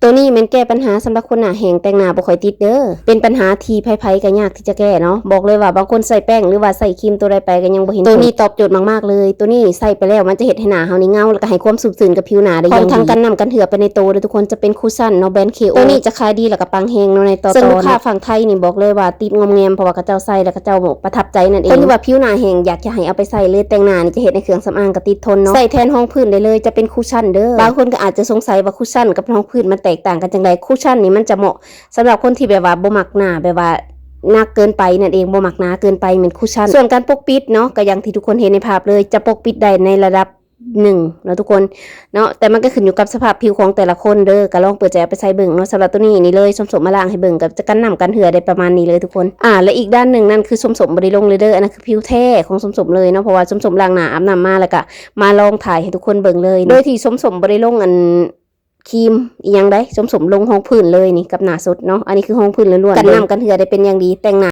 ຕົວນີ້ແມ່ນແກ້ປັນຫາສຳລັບຄົນໜ້າແຫ້ງ ແຕ່ງໜ້າບໍ່ຄ່ອຍຕິດເດີ. ເປັນປັນຫາທີ່ໃຜໆກໍຍາກທີ່ຈະແກ້ເນາະ. ບອກເລີຍວ່າບາງຄົນໃຊ້ແປ້ງ ຫຼືວ່າໃຊ້ຄຣີມຕົວໃດໄປກໍຍັງບໍ່ເຫັນຜົນ. ຕົວນີ້ຕອບໂຈດມາກໆເລີຍ. ຕົວນີ້ໃຊ້ໄປແລ້ວມັນຈະເຮັດໃຫ້ໜ້າເຮົານີ້ເງົາ ແລ້ວກໍໃຫ້ຄວາມຊຸ່ມຊື່ນກັບຜິວໜ້າໄດ້ຢ່າງດີ. ພ້ອມທັງກັນນ້ຳກັນເຫື່ອໄປໃນໂຕເດີທຸກຄົນ. ຈະເປັນຄຸດຊັນເນາະ ແບຣນ ເຄໂອ ຕົວນີ້ຈະຂາຍດີ ແລ້ວກໍປັງແຮງເນາະໃນຕອນໆ. ສ່ວນລູກຄ້າຝັ່ງໄທນີ້ບອກເລີຍວ່າຕິດງອມແງມ ເພາະວ່າເຂົາເຈົ້າໃສ່ແລ້ວເຂົາເຈົ້າປະທັບໃຈນັ້ນເອງ. ຄົນທີ່ວ່າຜິວໜ້າແຫ້ງ ຢາກຈະໃຫ້ເອົາໄປໃຊ້ເລີຍ ແຕ່ງໜ້ານີ້ຈະເຮັດໃຫ້ເຄື່ອງສຳອາງກໍຕິດທົນເນາະ. ໃຊ້ແທນຮອງພື້ນໄດ້ເລີຍ ຈະເປັນຄຸດຊັນເດີ. ບາງຄົນກໍອາດຈະສົງໄສວ່າຄຸດຊັນກັບຮອງພື້ນມັນແຕກຕ່າງກັນຈັ່ງໃດ. ຄຸດຊັນນີ້ມັນຈະເໝາະ ສຳລັບຄົນທີ່ແບບວ່າບໍ່ມັກໜ້າແບບວ່າໜັກເກີນໄປນັ້ນເອງ ບໍ່ມັກໜາເກີນໄປ ແມ່ນຄຸດຊັນ. ສ່ວນການປົກປິດເນາະ ກໍຢ່າງທີ່ທຸກຄົນເຫັນໃນພາບເລີຍ ຈະປົກປິດໄດ້ໃນລະດັບໜຶ່ງເນາະທຸກຄົນເນາະ. ແຕ່ມັນກໍຂຶ້ນຢູ່ກັບສະພາບຜິວຂອງແຕ່ລະຄົນເດີ. ກໍລອງເປີດໃຈເອົາໄປໃຊ້ເບິ່ງເນາະ. ສຳລັບຕົວນີ້ນີ້ເລີຍ ສົມໆມາລ້າງໃຫ້ເບິ່ງ ກໍຈະກັນນ້ຳກັນເຫື່ອໄດ້ປະມານນີ້ເລີຍທຸກຄົນ. ອ່າ ແລະ ອີກດ້ານໜຶ່ງນັ້ນຄືສົມໆບໍ່ໄດ້ລົງເລີຍເດີ. ອັນນັ້ນຄືຜິວແທ້ຂອງສົມໆເລີຍເນາະ ເພາະວ່າສົມໆລ້າງໜ້າອາບນ້ຳມາ ແລ້ວກໍມາລອງຖ່າຍໃຫ້ທຸກຄົນເບິ່ງເລີຍ ໂດຍທີ່ສົມໆບໍ່ໄດ້ລົງອັນ ຄຣີມອີ່ຫຍັງໃດ ສົມໆລົງຮອງພື້ນເລີຍນີ້ ກັບໜ້າສົດເນາະ. ອັນນີ້ຄືຮອງພື້ນລ້ວນໆ ກັນນ້ຳກັນເຫື່ອໄດ້ເປັນຢ່າງດີ ແຕ່ງໜ້າ